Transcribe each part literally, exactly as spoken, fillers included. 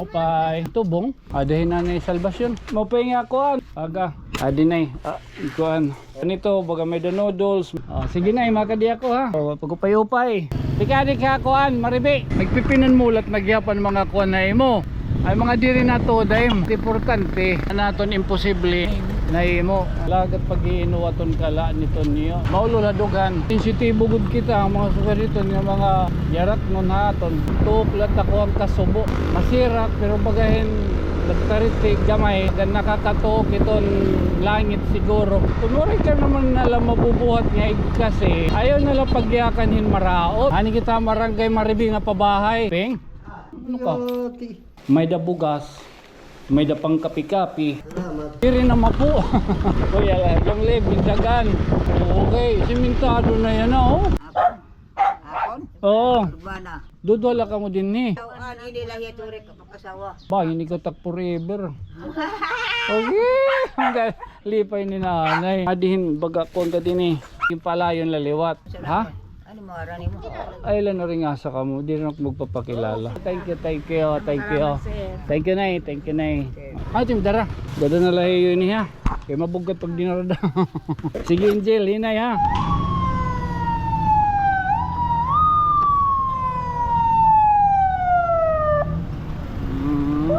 Upay. Tubong. Adi hi Nanay Salvacion. Maupay nga kuan. Aga. Adi, Nay. Ah, kuan. Kanito, baga may-ada noodles. Ah, sige, Nay, makadi ako, ha. O, pag-upay-upay. Tika, adi ka, kuan, Maribi. Nagpipinon mulat na gihap an mga kuan na imo. Ay, mga diri na to, dahil importante. An aton imposible. Nahimo. Lagat pag-iinuwaton ka la niton niyo. Maulol ha dughan. Sensitibo gud kita, an mga sugad hiton nga mga yarat ngon ha aton. Tuok la ta ko an kasubo. Masirak, pero bagahin nagtariti gamay. Gan nakakatuok iton langit siguro. Kun waray ka naman na la mabubuhat nga igkasi, ayaw na la pagyakan hin maraot. Ani kita Barangay Maribi nga pabahay. Ping? Ano ka? Yati. May-ada bugas. May-ada pangkapi-kapi. Salamat. Diri na mapo. Uy, ala, long live, Bintagan. Okay, simentado na yana, o. Akon? Akon? Oo. Urbana. Dudwa la kamo dinhi. Tawaan, ini la hiya turi ka pakasawa. Ba, ini ko tak forever. Okay. Lipay ni Nanay. Adi hin baga kuan ka dinhi. Hin palayon la liwat. Ha? Ano mo, arani mo? Ay, la naringasa kamo. Di na ako magpapakilala. Thank you, thank you, thank you. Salamat, sir. Thank you, Nay. Thank you, Nay. Sir. Ay, Tim, dara. Dada na la hiyo ini, ha? Kay mabuggat pag dinarada. Sige, Angel, hinay, ha? Mm.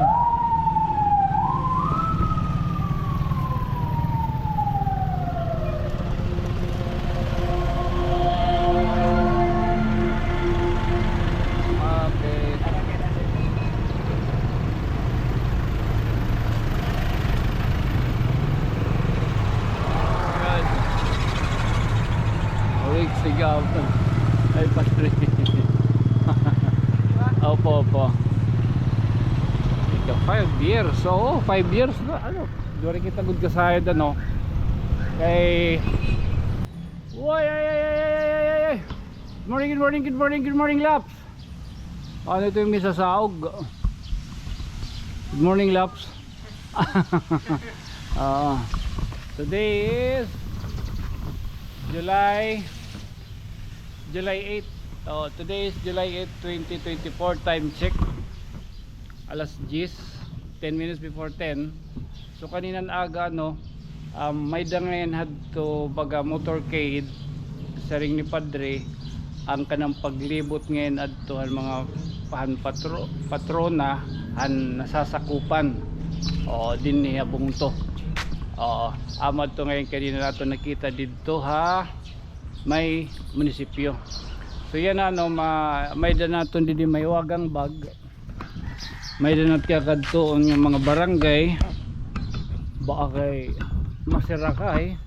Okay. Good. Uy, sigaw. Ay, pare. Opo, opo. Ika five years. Oo, five years na. Ano? Diri kita gud kasayod, ano? Kay, uy, ay, ay, ay. Good morning, good morning, good morning, good morning, Laps. Ano ito yung misasaog? Good morning, Laps. Ah, today is July, July eight. Oh, today is July eight, twenty twenty-four. Time check. Alas diyes, ten minutes before ten. So, kaninan aga, no, um, may-ada ngay-an hadto baga motorcade, siring ni Padre, an kanan paglibot ngay-an adto han mga han patro-, patrona han nasasakupan. Oo, dinhi ha bungto. Oo, amo adto ngay-an kanina naton nakita didto ha may munisipyo. So, yana, no, ma-, may-ada naton didi may wagang bag. May-ada na tiya kadtuon nga mga barangay. Baka kay masirakay.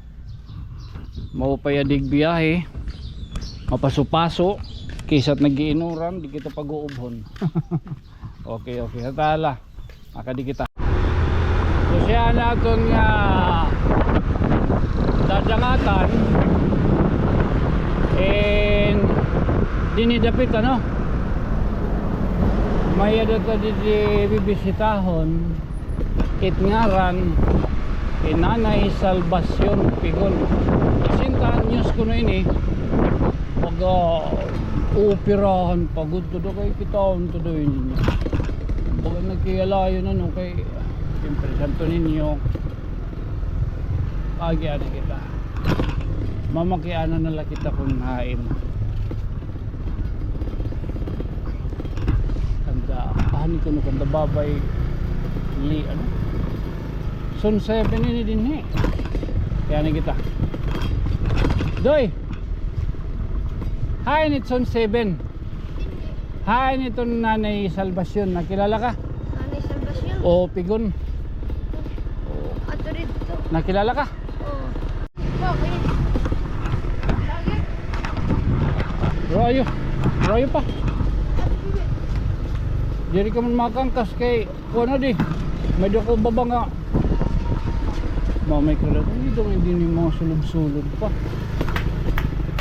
Maupay adi biyahe. Mapaso-paso. Kaysa nag-iinuran, di kita pag-uubhon. Okay, okay. Hatala. Makadi kita. So, siya naton nga dadangatan. And dinhi dapit, ano? May-ada ta didi bibisitahon. It ngaran, hi Nanay Salvacion Pigon. Singkwenta anyos kuno ini. Mag-ooperahan pa gud tudo kay kitaon tudo ini. Baga nagkiyalayo na, no, kay siyempre Santo Niño. Agi ani kita. Mamakiana na la kita kun hain. Kanda, ani kuno kanda babay li, ano? Zone seven ini dinhi. Kay ani kita. Doy! Hain it Zone seven? Hain iton Nanay Salvacion? Nakilala ka? Nanay Salvacion? O, Pigon. Ato didto. Nakilala ka? Oo. Rayo. Rayo pa. Diri ka man makangkas kay kuan na di. May dako baba nga. Mamay ka lang. Dito nga dinhi mga sulod-sulod pa.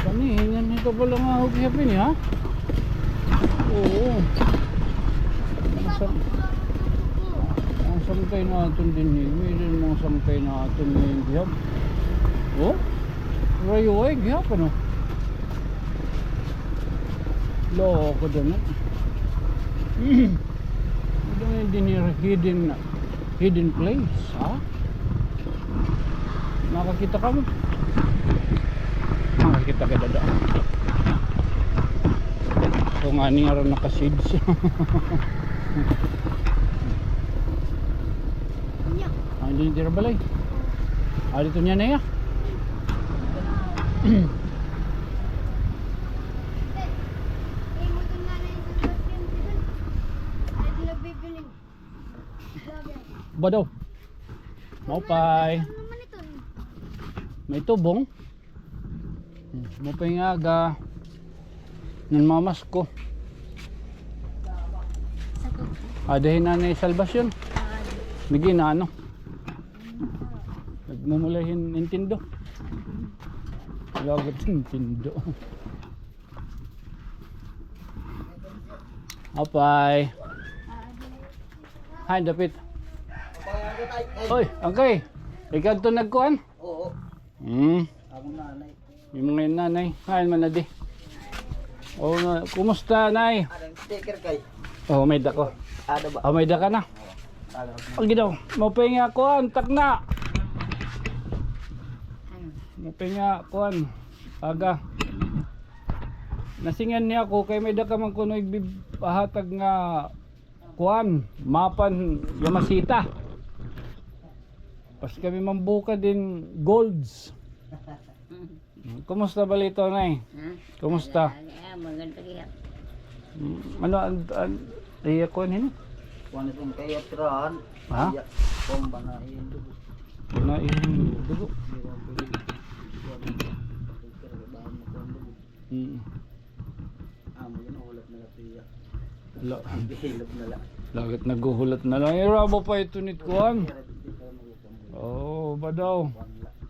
Kani, hingan ito pala nga hugihap ini, ha? Oo. Ang sam-, ang sangkay naton dinhi. May din mga sangkay naton dinhi gihap. O? Rayo ay gihap, ano? Loko din, eh. Hidden here, hidden, hidden place, ha? Nakakita ka mo? Nakakita ka dada. So, nga ni aron naka-shades. Ay, diri balay. Ah, dito niya na iya. Ba daw? Maupay. May tubong. Hmm, maupay nga aga. Nan mamas ko. Adi hi Nanay Salvacion. Nag-inano. Nagmumulay hin Nintendo. Lagot Nintendo. Apay. Hay, dapit. Oy, angkay. Ikaw to nagkuan? Oo. Hmm. Ako nanay. Yung mga nanay. Hay, man na di. Oh, na, kumusta, Nay? Anong sticker kay? Oh, may da ko. Ano ba? Oh, may da ka na. Ano? Ang ginaw. Maupay nga kuan, takna. Maupay nga kuan. Aga. Nasingan niya ako kay may da ka man kuno igbibahatag nga kuan, mapan Yamashita. Pas kami mambuka din golds. Kumusta balito, Nay? Ha? Kumusta? Ah, maganda kaya. Mm, ano, an, an, iya kuan hin? Kuan itong kaya tirahan. Ha? Iya, kuan ba na iyong dugo? Na iyong dugo. Mm. Ah, mo yun, hulat na lang siya. Hala. Hilap na lang. Lagat naghuhulat na lang. Irabo pa ito nit kuan. Oh, ba daw?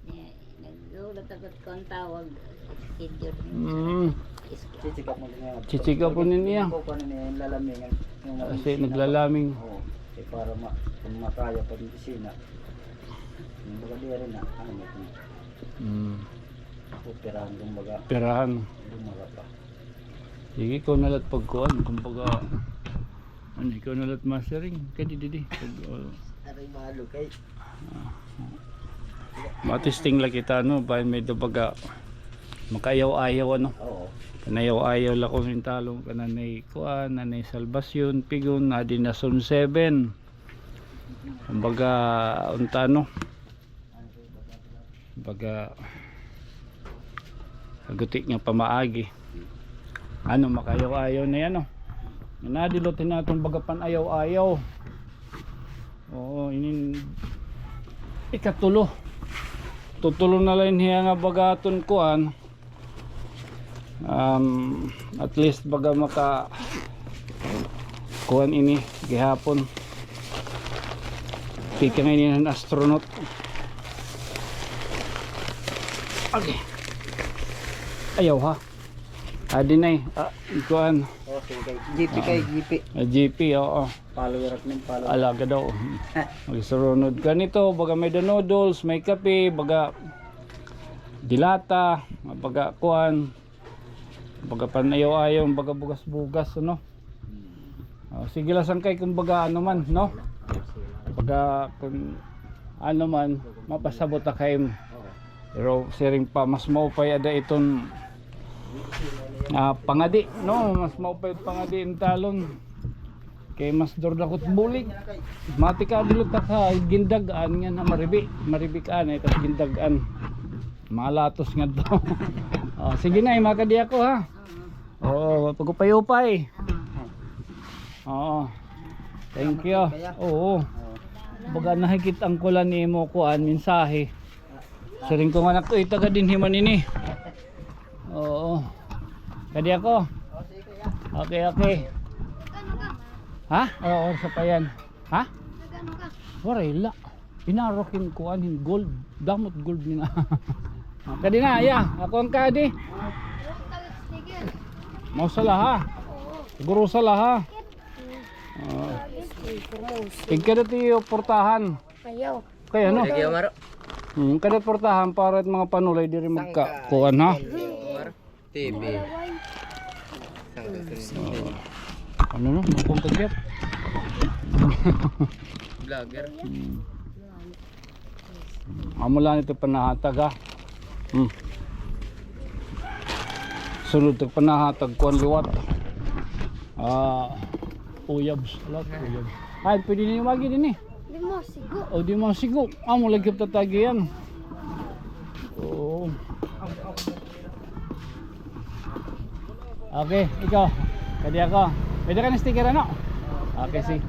Eh, naghulat ako kung tawag. Schedule. Mm. Chichika po niya. Chichika po niya. Yung lalamingan. Kasi naglalaming. Oo. Eh, para ma-, kung makaya pa rin kusina. Yung baga di rin na, ano mo ito? Mm. Operahan, kumbaga. Operahan. Lumala pa. Sige, ikaw na la't pagkuan, kumbaga, ano, ikaw na la't mastering. Kay di, di, di. Pag, oh. Aray, mahalo kay. Ah. Matisting la kita, no? Bahin may do baga makaayaw-ayaw, ano? Oo. Panayaw-ayaw la ko hin talon ka Nanay kuan, Nanay Salvacion, Pigon, adi na Zone seven. Kumbaga, unta, no? Baga, haguti nga pamaagi. Ano, makaayaw-ayaw na yan, oh. Nadilot hin aton baga pan-ayaw-ayaw. Oo, inin ikatulo. Tutulo na la hiya nga baga aton kuan. Um, at least baga maka kuan ini gihapon. Tikang ini han astronaut. Okay. Ayaw ha. Adi na eh. Ah, kuan. Oh, sige. G P kay, G P. Ah, G P, oo. Follower ak nin follower. Alaga daw. Magsurunod ka nito, baga may da noodles, may kape, baga dilata, baga kuan, baga pan-ayaw-ayaw, baga bugas-bugas, ano? Hmm. Oh, sige la sangkay kung baga ano man, no? Baga kung ano man, mapasabot ak ha im. Oo. Pero siring pa, mas maupay ada iton, ah, pangadi, no? Mas maupay pangadi in talon. Kay mas durdakot bulig. Mati ka, dilot ka sa gindag-an nga na maribi. Maribi ka na, tas gindag-an. Malatos nga to. Oh, sige na, makadi ako, ha? Oo, pag-upay-upay. Oo. Thank you. Oo. Baga nahikit-an ko la nimo kuan, mensahe. Siring ko nga anak ko, itaga dinhi man ini. Oo. Kadi ako. Okay, okay. Ha? Oo, sa payan. Ha? Waray la. Inarok hin kuan hin gold. Damot gold nina. Kadi na, ya. Ako an kadi. Mao sala ha. Siguro sala ha. Oo. Igkada ti portahan. Ayaw. Kay ano? Lagi, Maro. Hmm, kada portahan para it mga panulay diri magka-, kuan, ha? T V. Ano, no? Mapunta siya. Vlogger. Hmm. Amo la ini it panahatag, ha. Hmm. Sunod it panahatag kuan liwat. Ah, uyabs, liwat uyabs. Ay, pwede niyo magi dinhi. Di mo sigo. O, di mo sigo. Amo lagi it tatagian. Oo. Okay, ikaw. Kadi ako. Pwede ka na sticker, ano? Okay, sige.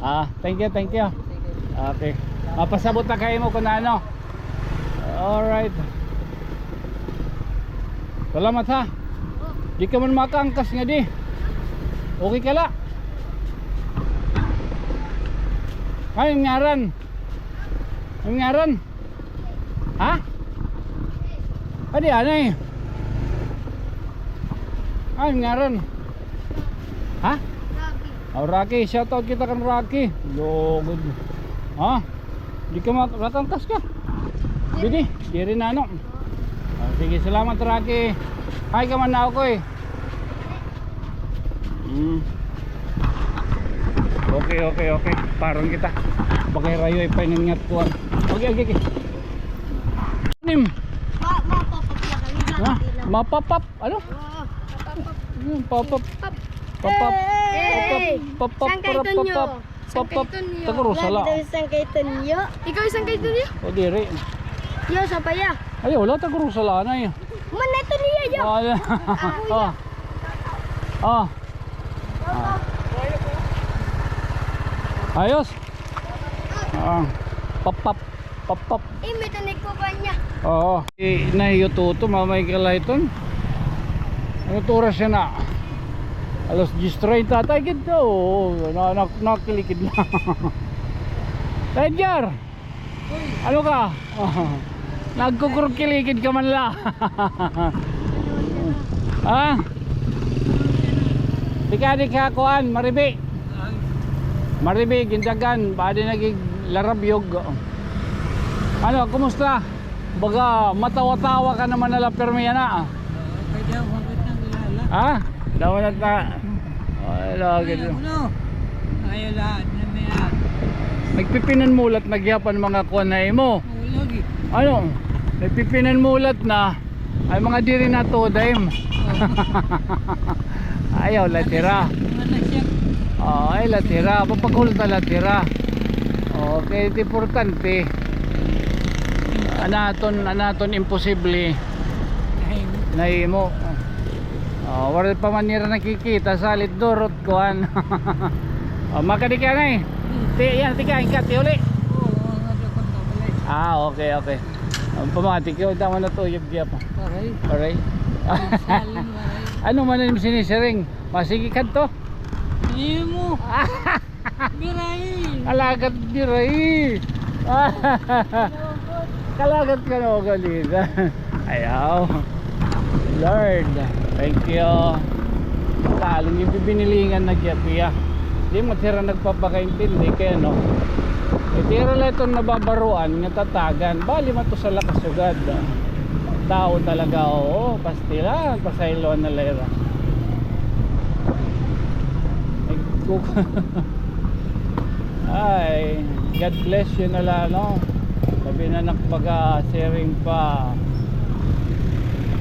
Ah, thank you, thank you. Okay. Mapasabot na kay mo kung ano. Alright. Salamat, ha. Di ka man makaangkas ngadi. Okay ka la. Ay, ngaran. Ano ngaran? Ha? Adi anay. Ano ngaran? Ha? O, Rocky, shout out kita kan Rocky. Lugod. Ha? Di ka mak-, makangkas ka? Didi, diri na, no? Ah, sige, salamat, Rocky. Hi ka man na ako, eh. Hmm. Okay, okay, okay. Paron kita. Bagay rayo, ipainangat kuan. Okay, okay, okay. Nim. Ma-, mapapap na kami. Ha? Mapapap? Ano? Oo, mapapap. Ano yung papap? Pap. Papap. Hey! Papap. Papap. Saan kayo, Tonyo? Papap. Sangkay Tunyo. Taga Rosala. Nagdaw Sangkay Tunyo. Ikaw Sangkay Tunyo? O, diri. Yo, sa paya. Ay, wala, taga Rosala na, eh. Man, ito niya, yo. Ah, yeah. Ako, ah. Ah. Ah. Ayos. Ah. Papap. Papap. Eh, may tanig ko ba niya? Oo. Eh, nahiyo tuto, mamay ka la iton. Ano it oras siya na? Alas diyes treinta, tay gid to. Oo, na, na, nakilikid na. Tay Edgar! Ano ka? Nagkukurkilikid ka man la. Ha? Di ka, di ka, kuan, Maribi. Maribi, Gindagan, badi nagig Larabyog. Ano, kumusta? Baga matawa-tawa ka naman na la, pirmi yana, ah. Oo, kaya daw, hanggat nang ilala. Ha? Daw na ta. Ay, lagi. Ano, ano? Ayaw lahat na may, ah. Nagpipinanmulat na gihapon mga kuan na imo. Oo, lagi. Ano? Nagpipinanmulat na. Ay, mga diri na to, dahil. Oo. Ayaw la tira. Mga nasyak. Oo, ay la tira. Papagulta la tira. Okay, it importante. An aton, an aton imposible. Nahimo. Nahimo. Oh, wala pa man nira nakikita, salit durot, kuan. Oh, makadi ka na eh. Ti, yan, tika, ingkat, ti uli. Oo, ang ano ko na, wala. Ah, okay, okay. An pamati ko, tama na to, yub, yub. Waray. Waray. Salin, waray. Ano man an sinisiring? Masigi kadto? Imo. Biray. Alagad biray. Kalagad ka na, galida. Ayaw. Lord, thank you. Talong, ibibinilingan na kaya, tiya. Di mo sira nagpapakaintindi kaya, no? Itira la iton nababaruan nga tatagan. Bali, matusala ka sugad. Tao talaga, oo. Pastilan, pasayloan na la ira. Ay, God bless you na la, no? Labi na nakapag-sharing pa.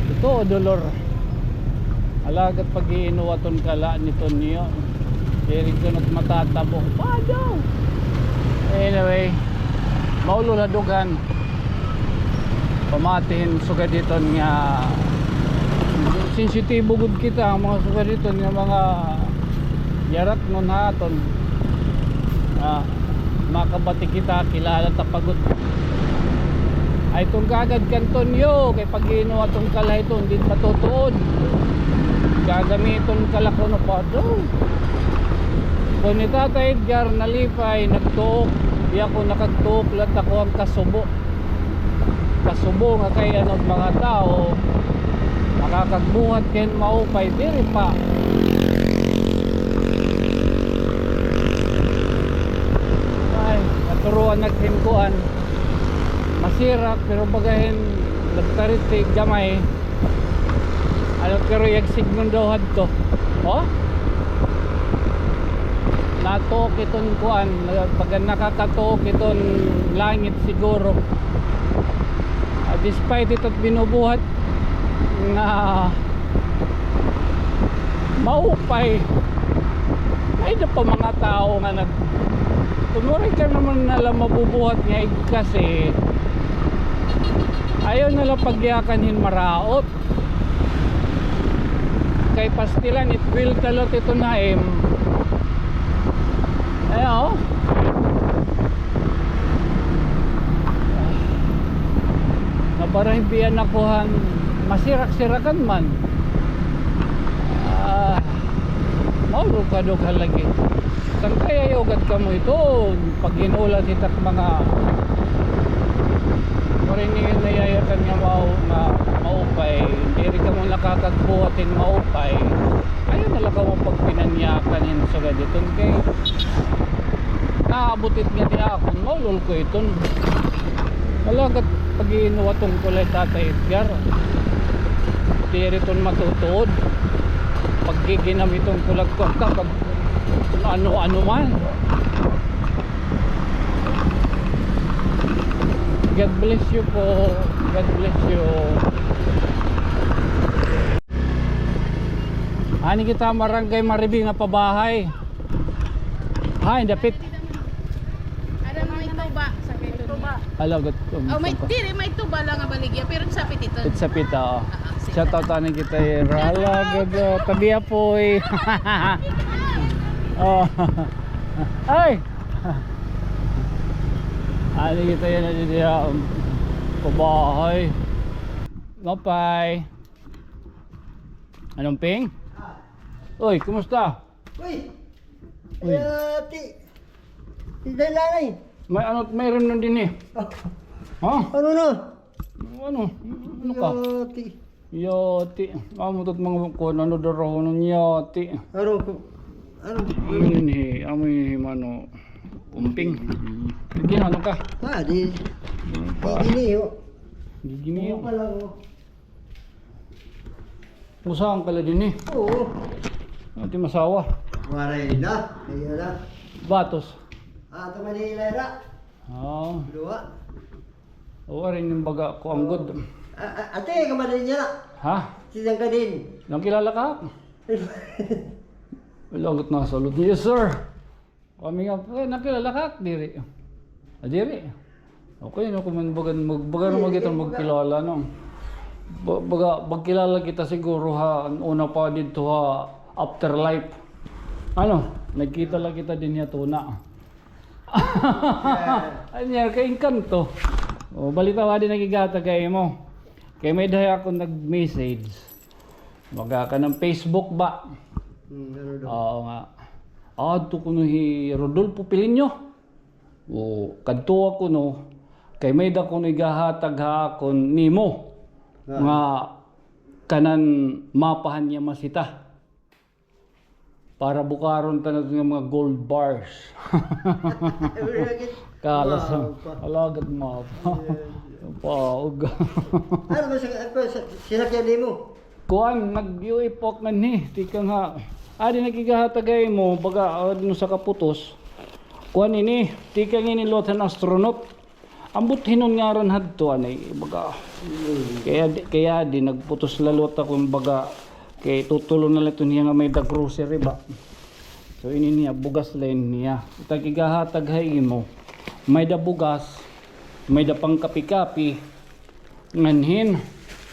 Ito, dolor. Alagad pag-iinuwaton ka la ni Tonyo. Diri ko nagmatatabo. Padaw! Anyway, maulo na dughan. Pamati hin sugad hiton nga sensitibo gud kita, mga sugad hiton nga mga yarat non ha aton. Ah, makabati kita, kilala ta pa gud. Ay, tungkagad kan Tonyo, kay pag-iinuwaton ka la hiton, di matutuod. Gagamiton ka la kuno pa do. Kon ni Tata Edgar nalipay, nagtuok, di ako nakagtuok, la ta ko an kasubo. Kasubo nga kay ano, mga tawo, makakagbuhat kay maupay, diri pa. Ay, naturuan naghinkuan. Masirak, pero bagahin nagtariti gamay. Ano, pero yag sigmon daw hadto. Oh? Ato kiton kuan, baga nakakatuok iton langit siguro. Ah, despite ito't binubuhat nga maupay, ay, da pa mga tawo nga nag-, kun waray ka naman na la mabubuhat nga igkasi, ayaw na la pagyakan hin maraot. Kay pastilan, it will talot ito na im. Ayaw. Nabaraybian ako han masirak-sirakan man. Ah, maulog ka dughan lagi. Sangkay ay ugad kamo iton paghinulat hit ak mga, waray niyo nayayakan nga mau-, nga maupay. Diri kamo nakakagbuhat hin maupay. Ayaw na la kamo pagpinanyakan hin sugad iton kay naabot it ngadi akon, maulol ko iton. Alagad pag-iinuwaton ko la hi Tatay Edgar. Diri iton matutuod. Paggiginamiton ko la kuan ka, pag kun ano-ano man. God bless you po. God bless you. Ani kita, Barangay Maribi nga pabahay. Hay, dapit. Ada may tuba sa kay tuba. Ala, gat-, um, Oh, may, tuba. Diri, may tuba la nga baligya, pero sapit ito. It's a pita, oh. Ah, ah, sige. Shout out ani kita, eh. Ala, gud, oh, tabi apoy. Oh. Ay! Ani kita yana didi, um, pabahay. Mapay. Anong ping? Uy, kumusta? Uy! Uy. Yati! Hindi lang eh. May ano, mayroon na din eh. Ah. Ha? Ano na? Ano? Ano ka? Yati. Yati. Amo tat mga kuan, ano, darahonon, yati. Ano ko? Ano? Amo yun eh, amo yun eh, mano. Umping. Sige, ano ka? Ah, di. Ano pa? Gigini, oh. Gigini, oh. Ano pala, oh? Usahan ka la din eh. Oo. Ati masawa. Waray na. Ayun na. Batos. Ah, ito Manila na. Oo. Duwa. O, waray ning baga ko ang good. Ah, ah, ate, ka Manila niya. Ha? Siya ka din. Nakilala ka? Wala, ang good na salud. Yes, sir. Kami nga, eh, nakilala ka? Diri. Ah, diri. Okay, no, kung man baga, mag-, baga naman kita magkilala, no? Ba-, baga, magkilala kita siguro ha, una pa dito ha, afterlife. Ano, nagkita la kita din niya tuna. Anya, ka engkanto. O, balitaw, adi nagigata kay mo. Kay may dahi ako nag-message. Baga kanang Facebook ba? Hmm, ano daw? Oo nga. Adto kuno hi Rodolfo Pilinyo. O, kadto ako, no, kay may-ada kuno igahatag ha akon nimo. Ah. Nga kanan mapahan niya masita. Para bukaron ta naton nga mga gold bars. Kalas. Wow, pa. Alagad mapa. Yes, yes. Paog. Ano ba sa, ano ba sa, sinakyan nimo? Kuan, nag-U F O ak nganhi, tikang ha. Adi nakigahatag ha imo, baga, adi no sa kaputos. Kuan ini, tikang ini liwat han astronaut. Ambot hinon ngaran hadto, anay, baga. Mm. Kay adi, kay adi, nagputos la liwat ako, baga, kay tutulo na la iton hiya nga may-ada grocery ba. So, ini niya, bugas la ini niya. It ak igahatag ha imo. May-ada bugas, may-ada pangkapi-kapi, nganhin,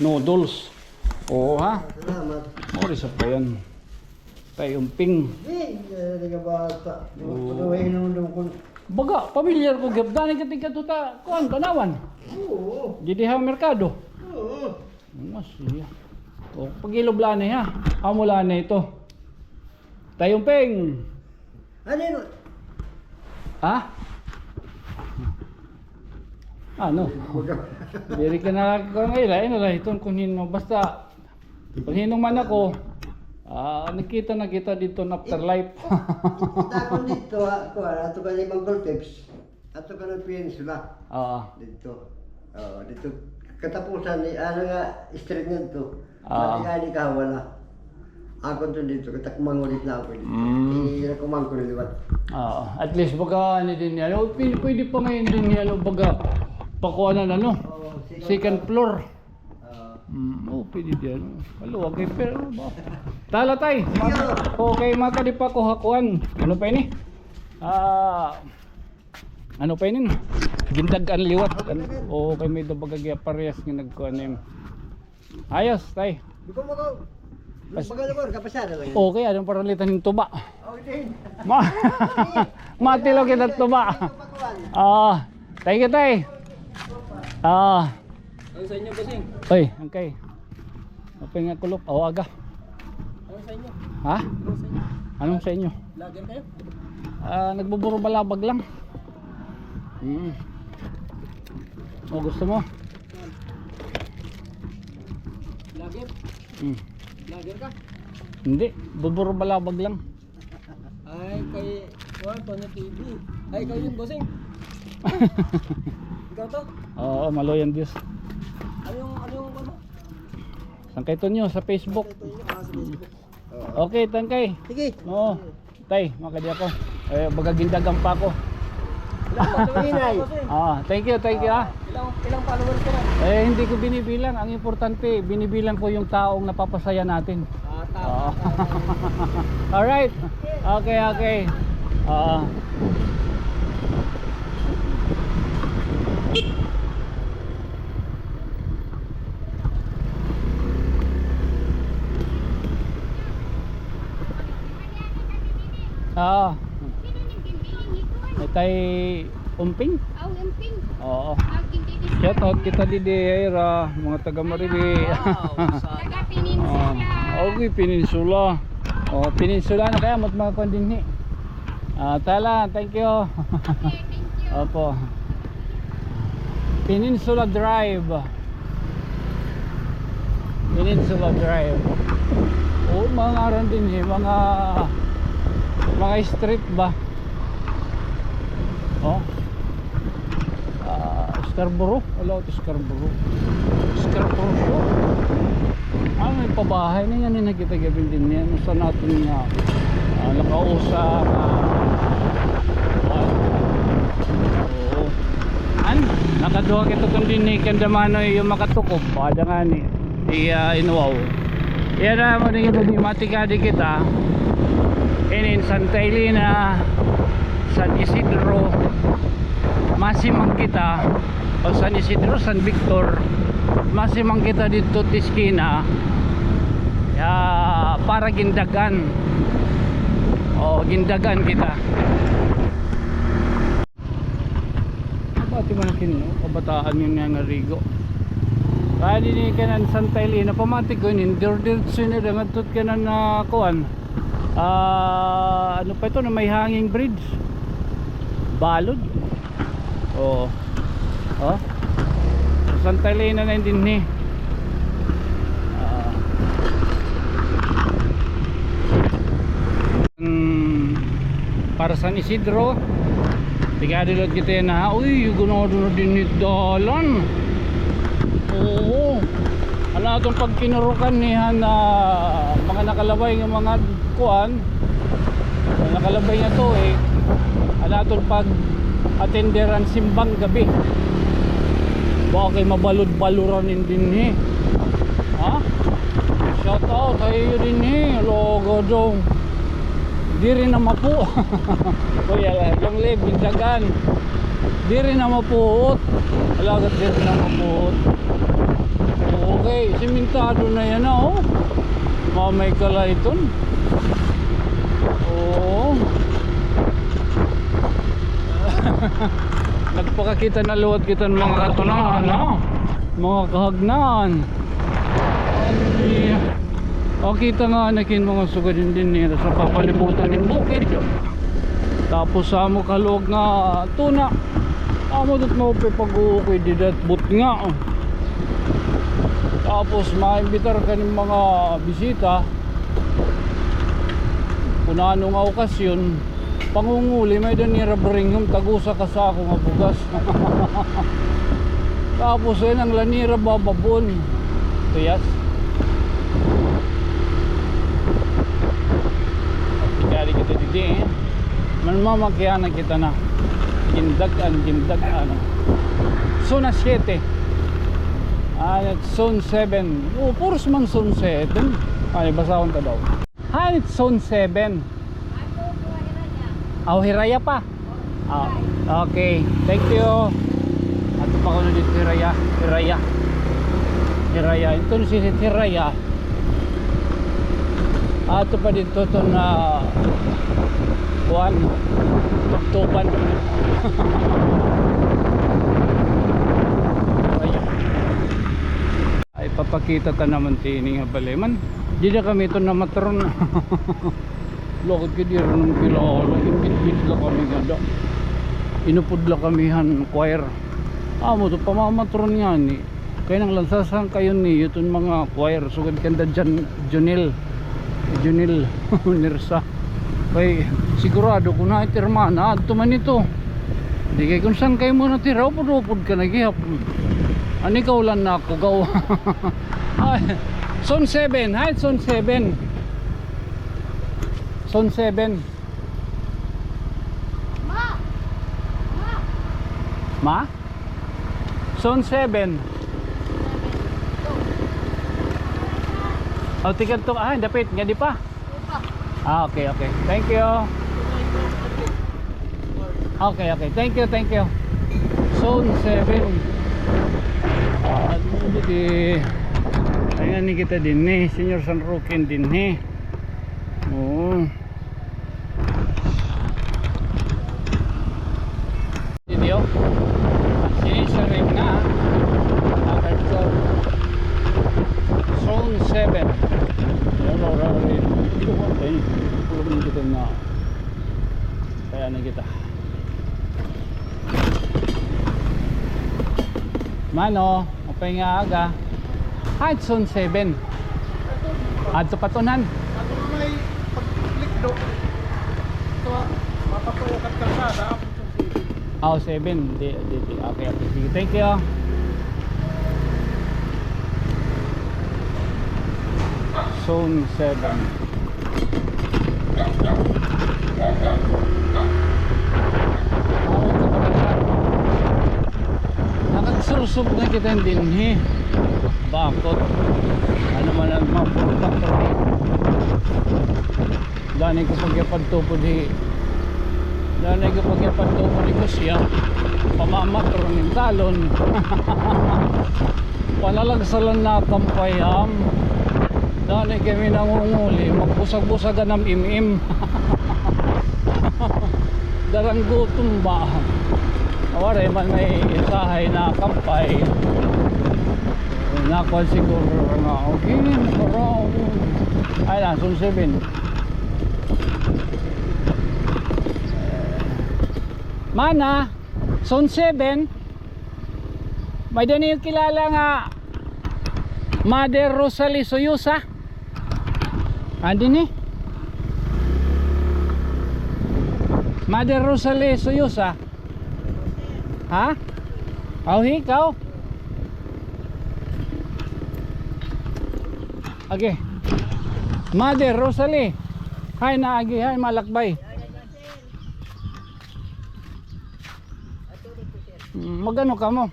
noodles. Oo, ha? Salamat. Mao ri sa pa yan. Tay Umping. Di, eh, di ka bata. Oo. Pagawin nung dungkol. Baga, pamilyar ko gihap. Dani ka tigkadto ta, kuan, Tanawan. Oo. Didi ha merkado. Oo. Mas, iya. O, pag-ilob la anay, ha? Amo la anay ito. Tay Umping. Ano yun? Ha? Ano? Diri ka na, kung ila, ina la, itong kung hino, basta, kung hino man ako, ah, nagkita na kita dito in afterlife. It-, it-, itakon dito, ha, kuan, ato ka ni Uncle Peps. Ato ka ng peninsula. Oo. Dito. Oo, dito. Katapusan ni, ano nga, street nga dito. Oo. Mati ani kahawa na. Ako to dito, kita kumangulit na ako dito. Mm. Ira kumangko na liwat. Oo. At least baga, ano din yan. O, pwede, pwede pa ngayon din yan, ano, baga, pakuanan, ano? Oo, second floor. Oo. Mm, o, pwede din. Maluwag eh, pero, ba? Tala, tay. Iyo. Okay, makadi pa ko hakuan. Ano pa ini? Ah, ano pa ini? Gindag-an liwat. O, kay may da baga giya parehas nga nagkuan, eh. Ayos, tay. Di ko maka-, Pas- Bagalor, kapasada lang yan. Okay, ano paralitan hin tuba? Okay din. Ma-, matilaw kita tuba. Ah, thank you, tay. Ah. Ano sa inyo, bossing? Oy, angkay. Open nga kulop. O, aga. Ano sa inyo? Ha? Ano sa inyo? Anong sa inyo? Vlogger kayo? Ah, nagbuburo-balabag lang. Mm. O, gusto mo? Vlogger? Hmm. Vlogger ka? Hindi, buburo-balabag lang. Ay, kay, kuwan, Tonyo T V. Ay, ikaw yun, bossing. Ikaw to? Oo, maluoy an Diyos. Ano yung, ano yung, ano? Sangkay Tonyo sa Facebook. Tonyo, ah, sa Facebook. Oo. Okay, tangkay. Sige. Oo. Tay, makadi ako. Eh, baga gindagan pa ako. Ilang followers ka na, bossing? Ah, thank you, thank you, ah. Ilang, ilang followers ka na? Eh, hindi ko binibilang. Ang importante, binibilang ko yung taong napapasaya natin. Ah, tama, oo, tama. Alright. Okay, okay. Oo. Oo. May tay Umping? Aw, Umping. Oo. Shout out kita didi, ay ra, mga taga Maribi. Wow, taga Peninsula. Oo. Okay, Peninsula. O, Peninsula na kaya, mat mga kuan dinhi. Ah, tala, thank you. Okay, thank you. Opo. Peninsula Drive. Peninsula Drive. Oo, mga ngaran dinhi, mga, mga street ba? Oh. Ah, Scarborough. Wala ako Scarborough. Scarborough Show. Ah, may pabahay na yan, eh, nakita gabin din yan. Sa natin nga, ah, nakausa, ah, ah, oo. An, nakaduha kita kun dinhi kan damanoy yung makatukop. Ada nga ni, iya, inuwaw. Iya na mo din kita, di matikadi kita. Inin Santa Elena, San Isidro, masimang kita, o San Isidro, San Victor, masimang kita didto ha iskina, ya, para gindagan. O, gindagan kita. Abati man akin, no? Kabataan yun nga nga rigo. Kaya din kanan Santa Elena, pamati ko yun, indirdiretso na dangadtot kanan na kuan. Ah, ano pa ito na may hanging bridge? Balod. Oo. Oh? Santa Elena na yun dinhi. Ah. Hmm, para San Isidro. Tikadi liwat kita yana. Uy, ganado na dinhi dalan. Oo. An aton pagkinurukan nihan na mga nakalabay nga mga kuan, nakalabay nga tuig, an aton pag-attender an simbang gabi. Baka kay mabalod-baloran in dinhi. Ha? Shout out ha iyo dinhi. Logo dong. Diri na mapu-, Uy, ala, long live, Bindagan. Diri na mapuot. Alagad diri na mapuot. Okay, simentado na yana, oh. Mamay kalayton. Oo. Nagpakakita na liwat kita hin mga katunahan, ha? Mga kahagnaan. O, kita nga na kin mga sugad dinhi sa papalibutan hin bukid. Tapos sa amo kaluag nga tuna. Amo dot maupay pag-uukay dida ha butnga. Tapos maimbitar ka hin mga bisita. Kun ano nga okasyon, pangunguli, may-ada nira bringham, tag-usa ka sako nga bugas. Tapos, ay, an la nira bababon. Tuyas. Kita didi, eh. Manmamakiana kita na. Gindag-an, gindag-an. Zona siete. Ah, zone seven. Oh, puros man zone seven. Ay, basahon ta daw. Hain it zone seven? Aw, hiraya pa. Ah, okay. Thank you. Ato pa kuno didto, hiraya, hiraya. Hiraya. Ito na si hiraya. Ato pa didto, ito na kuan. Tubtuban. Hiraya. Ay, papakita ta naman tini nga balay man. Dida kami ito namatron. Lakad ka dira ng kilala. Imbitbit la kami nga da. Inupod la kami han choir. Amo to, pamamatron ngani. Kay nang lansasan kayo niyo iton mga choir. Sugad kanda Jan-, Junil. Junil Nirsa. Kay sigurado ko na it hermana, adto man ito. Di kay kung san kay mo natira, upod-upod ka na gihap. Ani ka ulan na ako, gaw. Ay, zone seven, hi, zone seven. Zone seven. Ma? Zone seven. O, ticket to, ah, dapit, nga di pa. Ah, okay, okay. Thank you. Okay, okay. Thank you, thank you. Zone seven. At di, ayan ni kita dinhi, Señor San Roque dinhi. Oo. Didi, o. Sini sa ring na. Apat sa zone seven. Ayan, ora, ora, ora. Ito po, ay, pulo ko na kita na. Kaya na kita. Mano, apay nga aga. Hudson seven. Adto pa tunan. Ato na may paglikdo. Ito, mapatuo ka kalsada. Aw, seven. Di, di, di. Okay, okay. Sige, thank you. Zone seven. Nakagsursog na kita dinhi. Bakot. Ano man an mga purta-purta. Danay ko pagyapadto po di. Danay ko pagyapadto po di ko siya. Pamamatron in talon. Panalagsalan na kampay am. Danay kami nangunguli. Magbusag-busagan am im-im. Darang gutom ba? Waray man may usahay na kampay. Nakuha siguro nga, okay, para, ay, na, zone seven. Mana, zone seven. May-ada niyo kilala nga Mother Rosalie Soyosa? Adi ni? Mother Rosalie Soyosa? Ha? Aw, ikaw? Agi. Mother Rosalie. Hay na agi, hay malakbay. Mm, mag-ano kamo?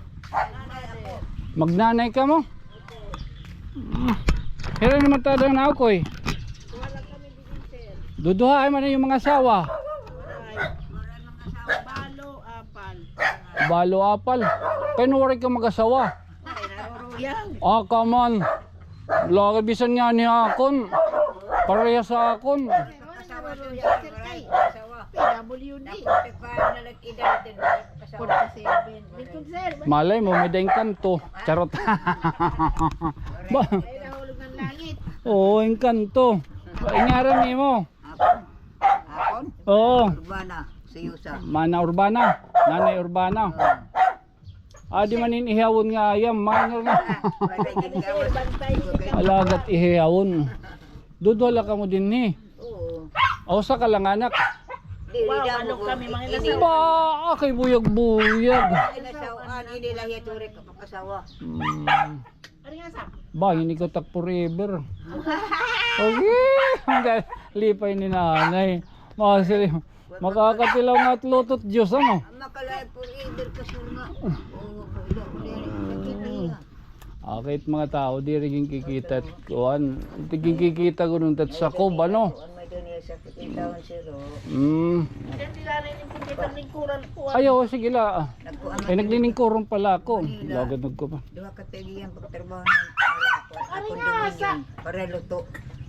Magnanay kamo? Mm. Hira naman ta dida nga nakoy. Duduha ay man iyo mga asawa. Balo, apal. Balo, apal. Kay no waray ka mag-asawa. Ah, come on. Lagi bisan ngani akon. Parehas ha akon. P W D. Forty-seven. Malay mo, may-ada engkanto. Charot. Ba? Oo, engkanto. Ba, ngaran nimo? Akon? Oo. Urbana, Soyosa. Mana Urbana, Nanay Urbana. Oo. Adi man in ihawon nga ayam, mga nga. Alagad ihawon. Duduha la kamo dinhi. Oo. Usa ka la nga anak. Di, wow, di, ano kami, mga ini, inasawa. Ba, kay buyag-buyag. Inasawa, ini la hiya turing ka pag-asawa. Hmm. Ba, ini ko tak forever. Okay, hanggang lipay ni nanay. Mga sir, makakatilaw nga it luto it Diyos, ano? Ang makalay forever ka, sir, nga. Oo, ila, ila, ila, ila. Ah, kahit mga tao, diri ginkikita, kuan, diri ginkikita ko dun tat sakob, ano? Kuan, may dun iya sa kitahon, sir, oh. Mm. Ayaw, sige la. Ay, nagliningkuron pala ako. Lagad nagkupa. Duha ka tagiyan pagtrabaho ng para ako, ako dumingan, para luto.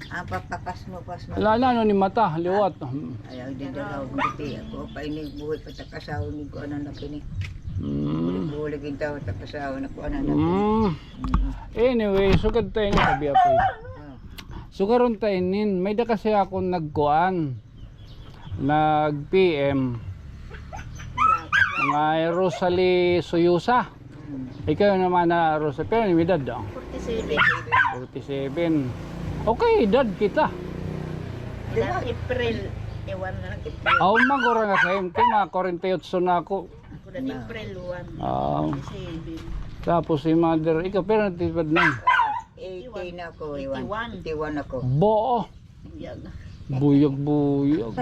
Ang papakasmo-kasmo. Ala na, ano ni mata, liwat. Ay, ang didalaw, buti ako, pa ini buhay, patakasaw, ni ko, ano na kini. Mm. Bulig-bulig yung tao, takasaw, na ko, ano na kini. Mm. Mm. Anyway, sugad tayo ni Kabiapoy. Ah. Sugaron tayo nin, may da kasi akong nagkuan. Nag-P M. Mga Rosalie Suyusa. Ikaw naman na Rosa, pero may edad daw. Forty-seven. Forty-seven. Okay, edad kita. April, ewan na lang, April. Aw, magura nga sa im, kay mga forty-eight na ako. Ako na April one. Ah. Forty-seven. Tapos si mother, ikaw, pero natipad na. Eighty na ako, ewan. Eighty-one. Eighty-one ako. Bo. Buyag. Buyag, buyag.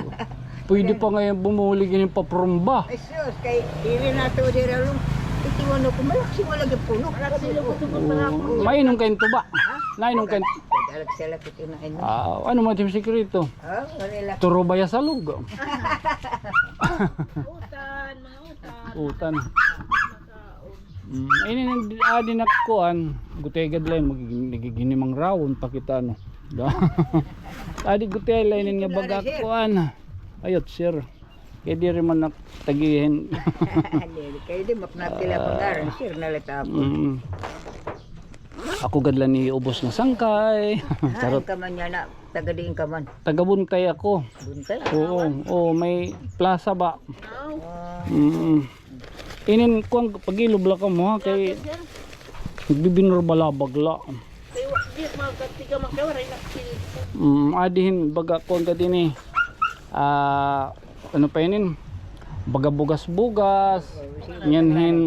Pwede pa ngayon bumuli gini pa from ba? Ay, sus, kay diri na to, diri along. Itiwan ako, malaksi mo lagi puno. Malaksi mo lagi puno. Oo. Mainom kayo tuba? Ha? Nainom kayo? Dalag sila, kit ina, ina. Ah, ano man it im sikreto? Ah, wala lang. Turo ba ya sa lugo? Utan, mga utan. Utan. Mm, ini nang di-, ah, di na kuan, gutay gad la ini, magig-, nagiginimang rawon pa kita, no? Adi gutay la ini nga baga kuan. Ayot, sir. Kay diri man nak tagihin. Diri, kay di maknatila pangaran, sir, na la tapon. Mm. Ako gad la ni ubos nga sangkay. Ah, charot. Ka man yana, taga diin ka man? Taga Buntay ako. Buntay? Oo, oo, may plaza ba? Wow. Ah. Mm. Inin, kuan, pag-ilob la kamo, ha, kay nagbibinurbalabag la. Kay wa-, di, magkatiga man kay waray na cellphone. Mm, adihin, baga, kuan ka din, eh. Ah, ano pa inin? Baga bugas-bugas. Ngan hin,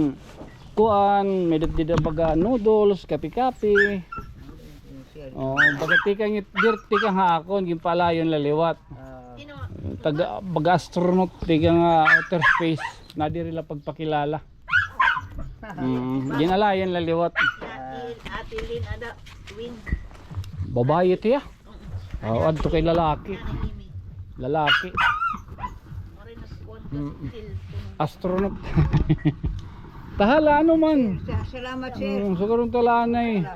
kuan, may dat dida baga noodles, kape-kape. Oh, baga tikang it-, dir-, tikang ha akon, ginpalayon la liwat. Ah. Taga, baga astronaut, tikang, ah, outer space. Nadiri la pagpakilala. Mm, ginalayon la liwat. Ate, Ate Lynn, ada, Win. Babae ito ya? Oo. Oh, adto kay lalaki. Lalaki. Mm. Astronaut. Tahala, ano man? Sa-, salamat, sir. Mm, sa karon talanay.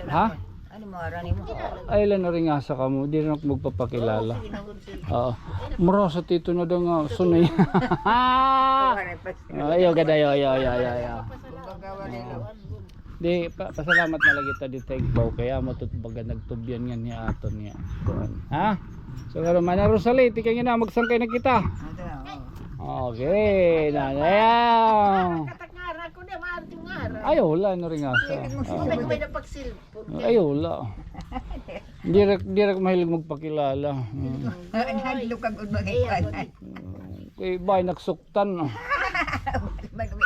Ha? Ano mo, arani mo? Ay, la, naringasa kamo. Di na ako magpapakilala. Oo, sige na, good, sir. Oo. Mura sa tito na daw nga, sunay. Ayaw, gad, ayaw, ayaw, ayaw, ayaw, ayaw. Kumbaga, wala lang. Di, pa-, pasalamat na lagi ta di ta igbaw kay amo to baga nagtubyan nga niya aton niya. Kuan. Ha? So, pero Mana Rosalie, tikang ina, magsangkay na kita. Ito, oo. Okay, na, ayaw. Katakara ko na, mahal yung araw. Ayaw, wala na rin nga sa. Hindi mo sinabi. May napagsil. Ay, wala. Direk, direk mahilig magpakilala. Mm. Ang hadlok ang unang ipan. Kay bay nagsuktan, no? Mag-,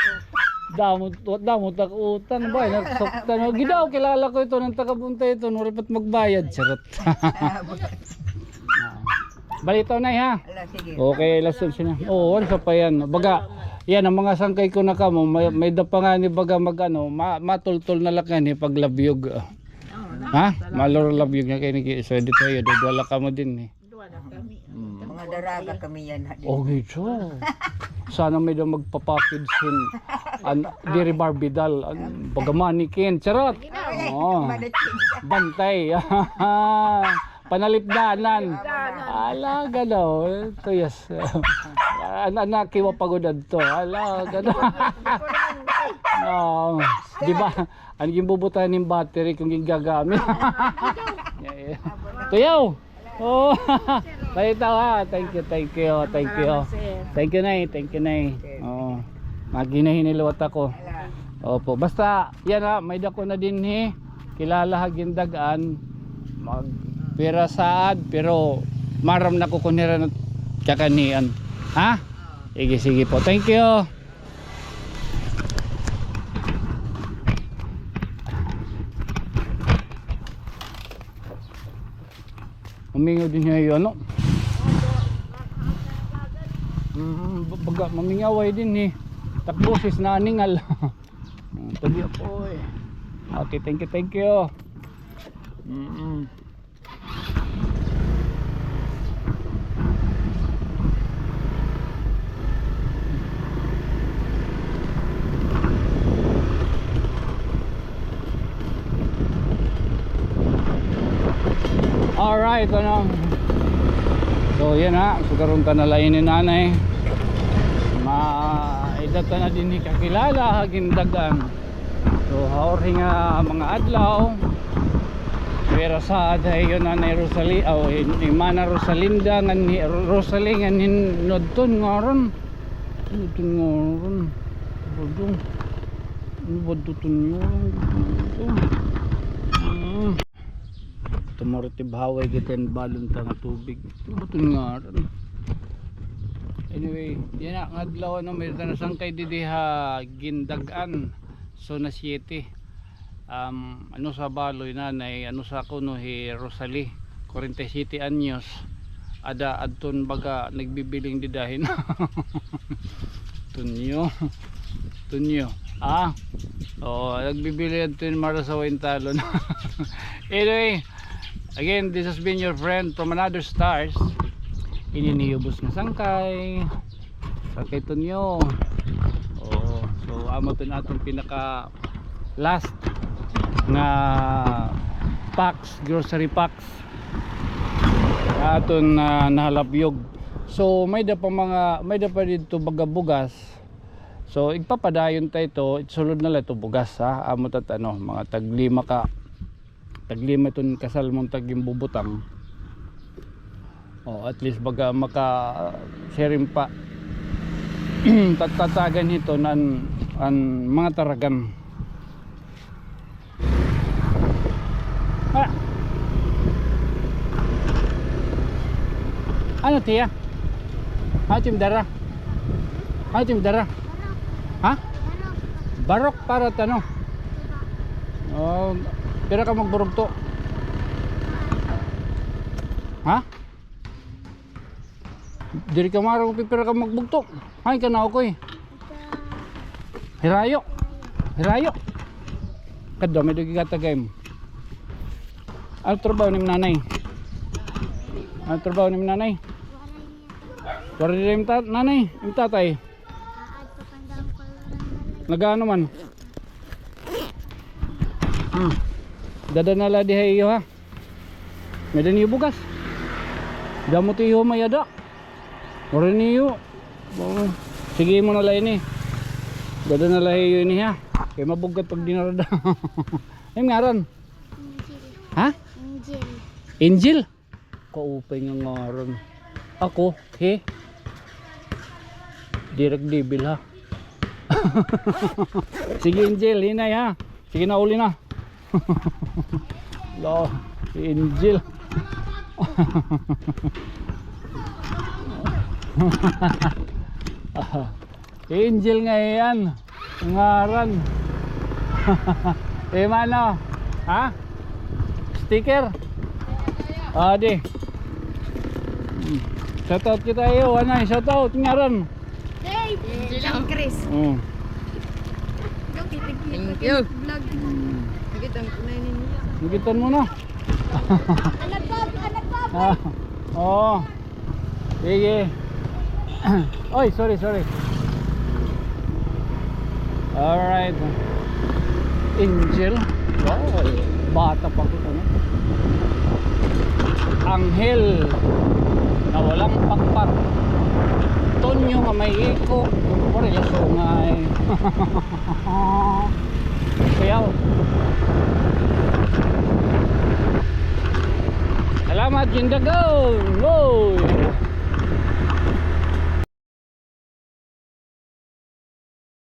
damo, damo tak utan, bay nagsuktan. Gidaw, kilala ko ito ng taga Buntay ito, no, ripat magbayad, charot. Balitaw na, ha? Ala, sige. Okay, lason siya. Oo, ano sa pa yan? Baga, yan, ang mga sangkay ko na kamo, may, may da pa nga ni baga mag, ano, ma-, matultol na lang yan, eh, pag labyog. Ha? Malor labyog nga kayo ni Kiso, dito kayo, dudwala ka mo din, eh. Dudwala kami. Mm. Mga daraga kami yan, ha, din. Okay, so. Sana may da magpapackage sin, an, diri Barbie doll, an, baga mannequin, charot. Oo. Bantay. Panalipdanan. Ala, gano. Tuyas. An-, anak, kiwa pagod adto. Ala, gano. Oo. Di ba? An ginbubutan nin battery kung gingagamit. Tuyaw! Oh. Balitaw, ha. Thank you, thank you, thank you. Salamat, sir. Thank you, Nay. Thank you, Nay. Oo. Maghinahinay liwat ako. Opo. Basta, yan, ha, may dako na dinhi. Kilala ha gindag-an. Magpira saad, pero maaram na ko kun hira na kakanian. Ha? Sige, sige po. Thank you. Umingaw din niya yung ano. Mm, baga mamingaway dinhi. Takbusis na ningal. Mm, tuloy po eh. Okay, thank you, thank you. Mm-mm. Alright, ano. So, yan na. So, karon ka na la ini, Nanay. Ma-, idata na dinhi kakilala ha Guindagan. So, haurhi nga mga adlaw, pira sa ada hiyo Nanay Rosali-, aw, in-, Imana Rosalinda ngan ni Ro-, Rosali ngan hin-, nudton ngaran. Nudton ngaran. Budong. Ano ba duton ngaran? Mm. Tumurutib haway kita hin balon ta nga tubig. Ano ba iton ngaran? Anyway, yana nga adlaw, ano, may ta nasangkay didi ha Guindagan, zona siete. Um, ano sa baloy, Nanay, ano sa kuno hi Rosalie, kwarenta y siyete anyos. Ada adton baga nagbibiling dida hin Tunyo. Tunyo. Ah. Oh, nagbibiling adto hin Mara sa Waintalon. Anyway, again, this has been your friend from another stars. Ini ni Yubos nga sangkay. Sangkay Tunyo. Oh, so amo iton aton pinaka last nga packs, grocery packs. Aton, ah, nahalabyog. So, may da pa mga, may da pa didto baga bugas. So, igpapadayon ta ito, itsulod na la ito bugas, ha. Amo tat, ano, mga taglima ka, taglima iton kasalmon ta ginbubutang. O, at least baga maka, ah, sharing pa. Tatatagan hito nan, an mga taragan. Ah. Ano, tiya? Ano it im dara? Ano it im dara? Ha? Barok para tano. Oh, pira ka magburugto? Ha? Diri ka maro pipira ka magbugto. Ay, kana ako eh. Hirayo. Hirayo. Kadto, may dugi ka tagay mo. Ano trabaho ni nanay? Ano trabaho ni nanay? Wala rin ta-, nanay, yung tatay. Nagaano man? Hmm. Dada na la diha iyo, ha? May da niyo bugas. Damo ti iyo may ada. Ori niyo. Oo. Sige mo na la ini. Dada na la iyo ini, ha? Kay mabugat pag dinarada. Ano ngaran? Angel. Ha? Angel. Angel? Kaupay nga ngaran. Ako, he? Direk Devil, ha? Sige, Angel, hinay, ha? Sige na, uli na. Lo, si Angel. Angel nga iyan. Ngaran. Eh, mano? Ha? Sticker? Ah, di. Hmm. Shout out kita iyo. Ano, shout out. Ngaran? Dave. Angel. Chris. Oh. Thank you. Vlog. Hmm. Nakita mo na. Anak ko, anak ko. Ah, oo. Sige. Oy, sorry, sorry. Alright. Angel. Wow, bata pa ko, ano? Anghel na walang pakpak. Tonyo nga may iko. Pare, lasungay. Kuyaw. Salamat, Gindagon. Oy.